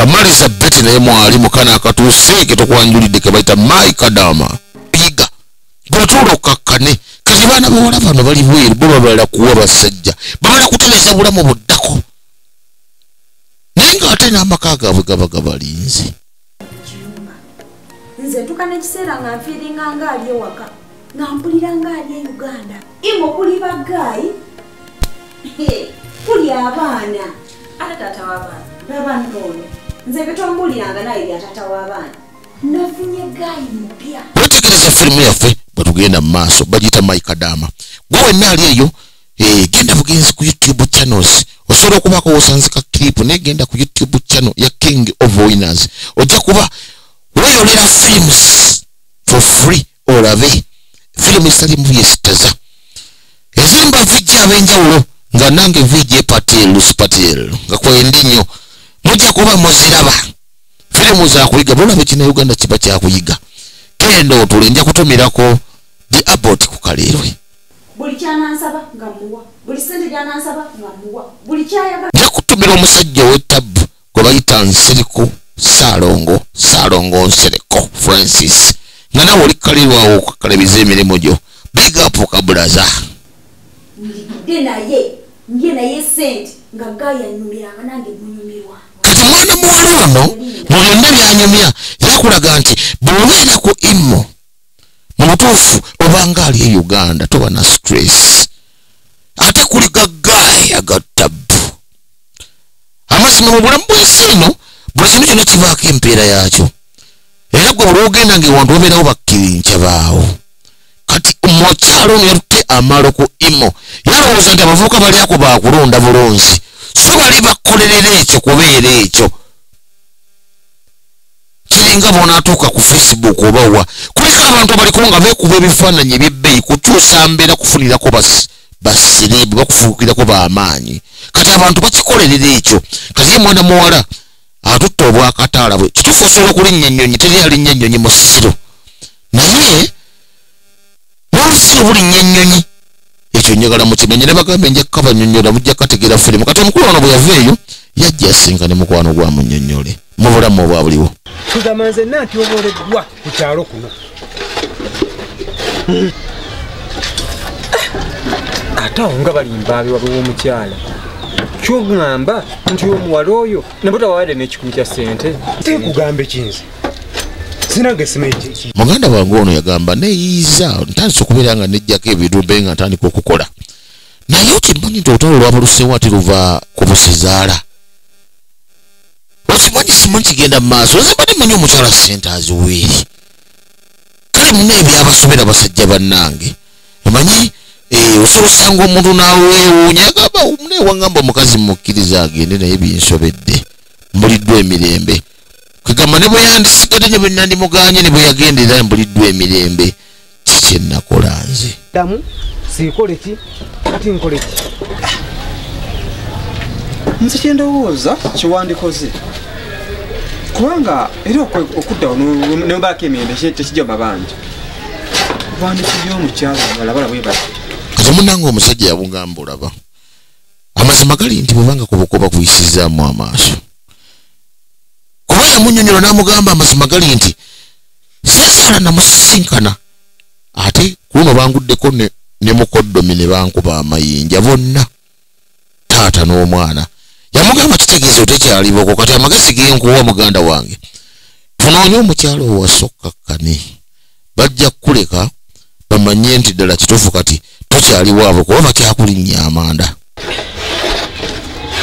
Kamaliza Betty naye mwali mukana akatuuse ke tokwanjulidde ke bayita Mai Kadama. Yiga gwatuula okkakkane. Kati baana bawala bano bali bweru, bo babala kuwa basajja, babala kutereeza bulamu buddako, naye ng'ate n'amaka gaabwe gaba gabalinze. Nze ntuuka n'ekiseera nga nfiiringa nga ali ewaka, nga mpulira nga ali e Uganda. Imo kuli bagaayi, kuli abaana. Ate taata w'abaana. Laba nno ono. Nze bye naye bya taata w'abaana. Nafunye gaayi mupya. Wetegereza firimu yaffe bwe tugenda mu maaso, bagiyita Mai Kadama. Gwe wenna ali eyo, genda bugenzi ku YouTube channels. Osobola okubaako w'osanze ka clip, naye genda ku YouTube channel ya King of Winners. Ojja kuba weeyolera films for free, olabe firimu ezitalimu byesitaza, ezimba vijja ab'enjawulo nga nange VJ Patel, Lucy Patel nga kwendi nnyo, mujja kuba muziraba. Firimu zakuyiga, bw'olaba ekina Uganda kiba kyakuyiga. Genda otule, nja kutumirako The Abbot ku Kaleerwe. Buli kyanansaba nga muwa, buli ssente gy'anansaba nga muwa, buli kyayagala. Nja kutumira omusajja ow'ettabbu gwe bayita Nsereko Ssaalongo, Ssaalongo Nsereko Francis, nga nawe oli Kaleerwe awo okakalabiza emirimu gyo. Big up kabulaza. Ndidde naye, ndye naye ssente nga gaayi anyumiranga nange munyumirwa. Kati mwana muwala ono mu byonna by'anyumya yakulaga nti bw'obeera ku Imo mu butuufu obanga ali e Uganda toba na stress, ate kuli gagaayi agattabu. Amazima mu bulamu bw'ensi eno buli kintu kyonna kivaako empeera yaakyo, era gwe buli ogenda ng'ewantu wabeerawo bakkirinca baawo. Kati omukyalo ono yatutte amalo ku Imo, yalowooza nti abavubuka bali ako baakulonda bulonzi, so bali bakolerera ekyo kubeera ekyo. Kiringa bw'onaatuuka ku Facebook oba wa, kuliko abantu abaliko nga beekuba ebifaananyi eby'ebbeeyi kukyusa mbeera, kufunirako basireebu, bakufuukirako b'amaanyi. Kati abantu bakikolerera ekyo. Kati ye mwana muwala atutte obwakataala bwe. Kituufu osobola okulinnya ennyonyi, teri alinnya ennyonyi mu ssiro, naye n'olusiro bulinnya ennyonyi. Ekyo njagala mukimanye, ne bagambe nja kukabannyonnyola, mujja kukategeera firimu. Kati omukulu ono bwe yava eyo yajja asinka ne mukwano gwa munnyonnyole mu bulamu obwa buliwo. Tugamba nze nna ntyoboleddwa ku kyalo kuno. Ate awo nga balimba abewabe w'omukyala. Ky'oŋŋamba nti omuwala oyo nabo tabawadde n'ekikumi kya ssente. Tekugambe kinze. Sinange simanyi ki. Muganda wange ono yagamba neeyiiza, ntandise okubeera nga nejjako ebirumbe nga ntandika okukola. Naye okimanyi nti olutalo lwabaluseewo ate luva ku busezaala. Okimanyi simanyi kigenda mu maaso, nze mbadde mmanyi omukyala ssente aziweeri. Kale muna ebyabasobera basajja bannange. Omanyi osobola osanga omuntu n'aweewuunya agamba muneewangamba omukazi mukkiriza agende naye binsobedde, mbuliddwa emirembe. Kugamba ne bwe yandisigadde ne bwe nandimuganye ne bwe yagendera mbuliddwa emirembe. Ki kye nakola nze? Ddamu siikole ki kati nkole ki? Nze kye ndowooza kiwandikoze, kubanga era okuddawo ne baako emirembe tekijja mu mabanja. Wandikibye omukyala balabala bwe bati. Kati munnange omusajja yabugamba olaba amazima gali nti bwebanga ku buko bakuyisizaamu amaaso. Kuba yamunnyonnyola n'amugamba amazima gali nti sezaala namusisinkana, ate ku luno banguddeko ne mukoddomi ne bankuba amayinja bonna, taata n'omwana. Yamugamba kitegeeza otekyali boko, kati amagezi genkuwa muganda wange, tunoonye omukyala owasokkakkane, bajja kukuleka bamanye nti ddala kituufu kati tokyali waabwe kuba bakyakulinnya amanda.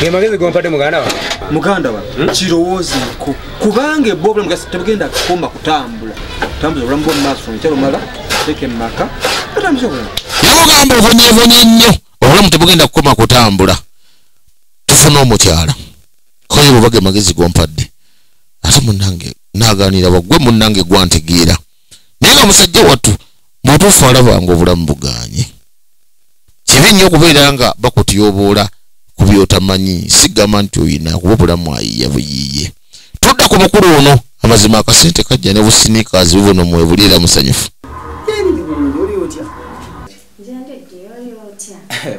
Ge magezi gompadde muganda wange. Muganda wange kirowoozeeko, kubanga ebbo obulamu tebugenda kukoma kutambula. Tambuza obulamu bwo mu maaso, omukyala omulala teeke mu maka, otambuze obulamu. Yamugamba obonyeebonye nnyo, obulamu tebugenda kukoma kutambula, tufune omukyala. Koye bwe bage magezi gompadde, ate munnange naaganira waggwe munnange gwantegeera. Naye nga musajja wattu mutuufu alabanga obulamu bugaanye. Kibi nnyo okubeera nga bakutyoboola ku by'otamanyi, sigamba nti oyina kuba obulamu ayiiya buyiiye. Tudda ku mukulu ono, amazima akasente kajja ne businiikaazi buno mwebuli era musanyufu.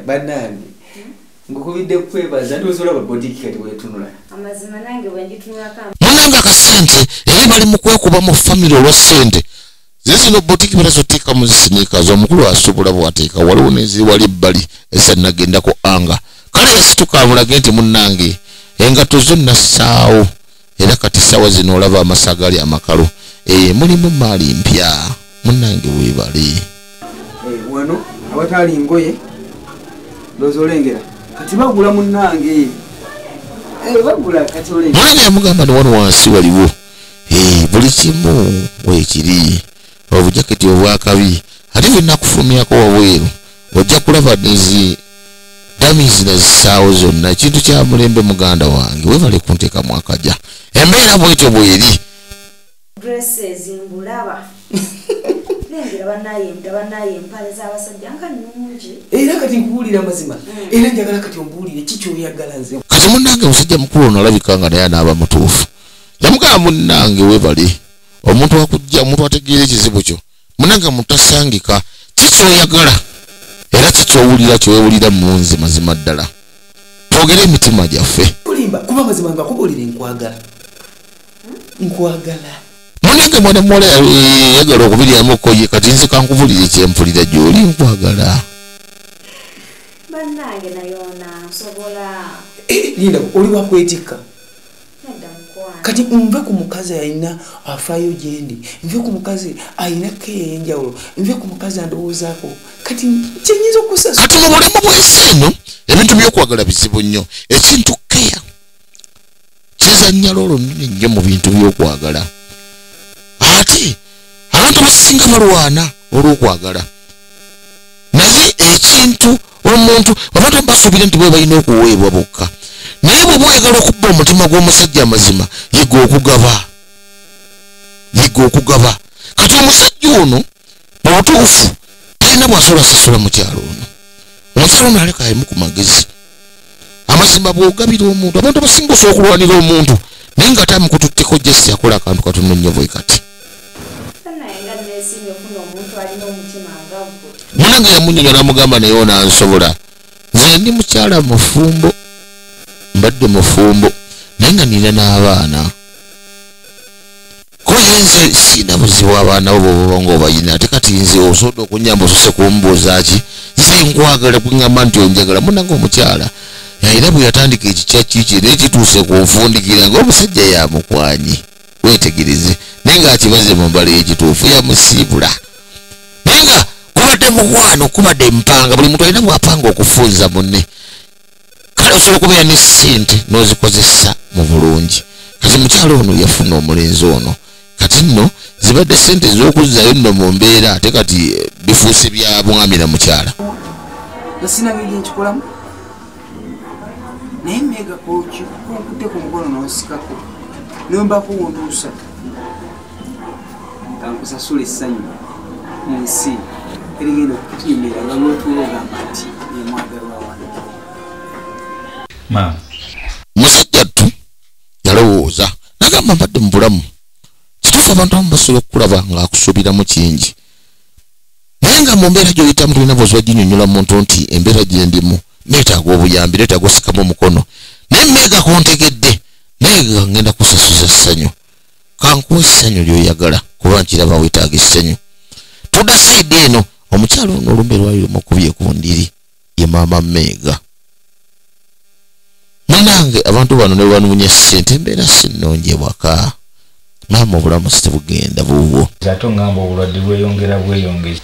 Bannange, nkukubidde kukwebaza ndowooza olaba boutique kati weetunula. Amazima nange bwe ngitunulako. Munange akasente era bali mu kwekuba mu family olwa ssente. Zino boutique barazoteeka mu sneakers omukulu asobola bw'ateeka waliwo n'eziri wali ebbali ezannagendako anga. Kale yasituka amulage nti munnange engatto zo nassaawo era kati ssaawa zino olaba amasagali amakalu. Mulimu maali mpya munnange weebale. Wano awatali ngoye ndowooza olengera kati bagula munnange. Bagula kati olengera. Munange yamugamba nti wano wansi waliwo buli kimu weekiri obujaketi obwakabi ate bwe nakufulumyako wabweru ojja kulaba nezi damizi nazisaawo zonna ekintu kya mulembe muganda wange weebale kunteekamu akaja embeera bwetyo bweri. Dresses mbulaba. Lengera bannaye bannaye empale z'abasajja nga nnungi. Era kati nkubuulira amazima. Era njagala kati ombuulire ki ky'oyagala nze. Kati munnange omusajja mukulu ono alabika nga naye anaaba mutuufu. Yamugamba munnange weebale omuntu akujja omuntu ategeera ekizibu kyo munnange mutasangika ki ky'oyagala era ki ky'owulira ky'owulira mu nze mazima ddala. Twogere emitima gyaffe. Kulimba kuba mazima nga kubuulira nkwagala. Nkwagala. Munange mwana muwala yagala okubiryamuko ye kati nze kankubulire kyempulira gy'oli nkwagala. Bannange naye onansobola. Linda oli wakwetikka. Nedda mukwano. Kati nve ku mukazi alina afaayo gyendi, nve ku mukazi alina keya ey'enjawulo, nve ku mukazi andowoozaako. Kati kyenyinza okusasula. Kati mu bulamu bw'ensi eno ebintu by'okwagala bizibu nnyo. Ekintu keya kizannya loolo nnene nnyo mu bintu by'okwagala. Ate abantu abasinga balwana olw'okwagala naye ekintu omuntu abantu basuubira nti bwe balina okuweebwa bokka naye bw'oba oyagala okubba omutima gw'omusajja amazima yiga okugaba. Yiga okugaba. Kati omusajja ono mu butuufu talina bw'asobola sasula mukyalo ono. Omukyalo ono aleka alimu ku magezi. Amazima bw'ogabira omuntu abantu abasinga osobola okulwanira omuntu naye nga tamukututteko jesi akola akantu katono nnyo bwe kati. Munange yamunyonya n'amugamba naye onansobola. Nze ndi mukyala mufumbo mbadde mufumbo naye nga nina n'abaana. Ko nze sina buzibu abaana bo bobo ng'obayina ate kati nze osobola okunnyamba osose kumbuuza ki nze nkwagala kuŋŋamba nti onjagala. Munange omukyala era bwe yatandika ekikya kiki naye kituuse ku nfundikira ng'omusajja yamukwanye weetegereze naye ng'akibaze mu mbala y'ekituufu yamusiibula naye nga kubadde mukwano kubadde mpanga buli muntu alina bw'apanga okufunza munne. Kale osobola okubeera ne ssente n'ozikozesa mu bulungi. Kati mukyala ono yafuna omulenzi ono kati nno zibadde ssente ez'okuzzaayo nno mu mbeera ate kati bifuuse bya mwami na mukyala. Sina ngeri gye nkikolamu naye mmeega konkutte ku mukono n'onsikako nembako wontuusa kankusasula essanyu mu nsi erigenda okutunyumira nga lwotuula ogamba nti emwagalwa wano. Maama. Musajja ttu yalowooza nagamba mbadde mu bulamu kituufu abantu abamu basobola okukulaba ng'akusuubiramu kingi naye nga mu mbeera gy'oyitamu tolina bw'osobola ginyonnyola muntu nti embeera gye ndimu neetaaga obuyambi neetaaga osikamu omukono naye mmeega kontegedde naye nga ngenda kusasuza ssanyu kankuwa essanyu ly'oyagala kuba nkiraba weetaaga essanyu. Tudda sayidi eno omukyala ono olumbe lwali lumukubye ku ndiri ye maama mmeega. Munange abantu bano ne banoonya ssente embeera si nnungi ewaka. Maama obulamu si tebugenda bubwo. Ate ongamba obulwadde bweyongera bweyongezi.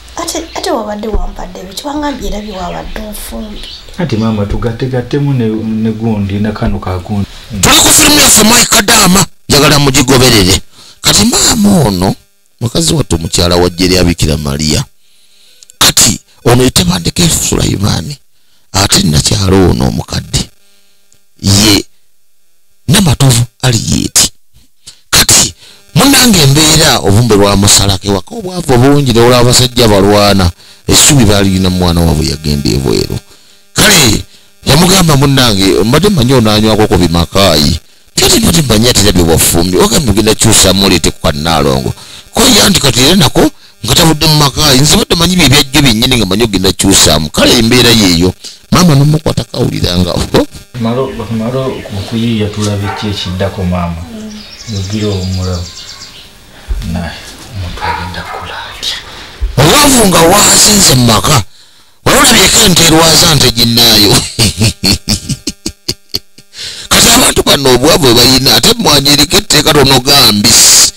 Ate wabadde wampadde biki wangambye era byewabadde ofumbi. Ati maama tugattegattemu ne gundi na kano ka gundi. Tuli ku firimu yaffe Mike Kadaama njagala mugigoberere. Kati maama ono mukazi wattu omukyala wa Jjeri Abikira Maria. Kati ono yetebandeko Sulaimaani ate nnakyalo ono omukadde ye Namatovu Aliyeeti. Kati munnange embeera obumbe lwamusalako ewaka obwavu obungi newolaba abasajja balwana essubi baalirina mwana waabwe yagenda ebweru. Kale yamugamba munnange mbadde mmanyi onaanywako ku bimakaayi kati mbadde mmanyi ate era bye wafumbye wagambye ogenda kyusaamu oleete ku kannaalongo ko yanti kati era nako nga tabudde mu makaayi nze mbadde mmanyi bye byajjo byennyini nga mmanyi ogenda kyusaamu. Kale embeera yeeyo Maama nomukwata kawuliranga malo okuyiiya tulabe ki ekiddako maama. Ogira omulamu naye omuntu agenda kukola atya? Obwavu nga wazinze mu maka, walabyeko ente erwaza nte ginnaayo. Kati abantu bano obwavu bwe balina, ate mmwanyi eriko etteeka tonoga mbisi.